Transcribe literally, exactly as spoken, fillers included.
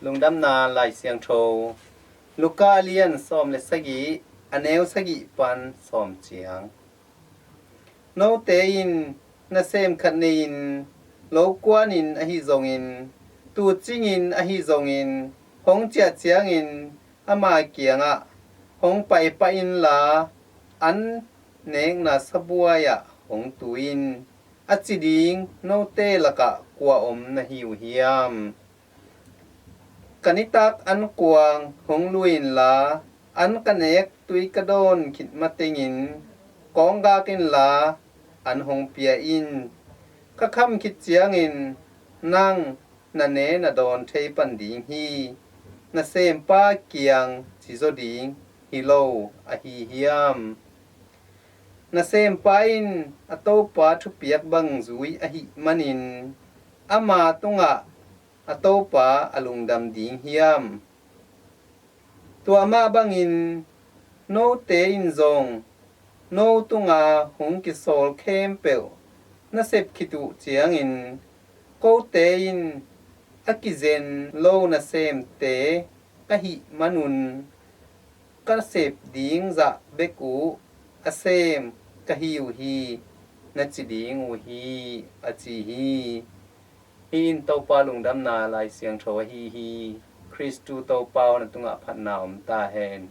Lungdamna Lai Siangtho, Luka lian sawm le sagih, a neu sagih pan sawm ciang. Note in nasem khat nei-in, lo kuanin ahi zongin, tuucingin ahi zongin, hong ciah ciangin ama kiangah, "Hong pai pah inla, an nekna sabuai ah hong tu in," a ci ding note lakah kua om na hi uh hiam? "Ka nitak an kuang hong lui inla, an ka nek tui ka dawn khit matengin kawnggak inla, an hong pia in. Ka kham khit ciangin nang na ne na dawn thei pan ding hi. Nasempa kiang ci zaw ding hi lo ahi hiam? Nasempa in a topa thupiak bang zui ahih manin ama tungah a topa a lungdam ding hiam? Tua mah bangin note in zong no tunga hong kisawl khempeuh na sep khit uh ciangin, kote in a kizen lo nasemte ka hih manun ka sep ding zah bek uh a sem ka hi uh hi, na ci ding uh hi," a ci hi. Hih in Topa lungdamna Lai Siangtho ahi hi. Khristu Topa aw, na tungah phatna om ta hen.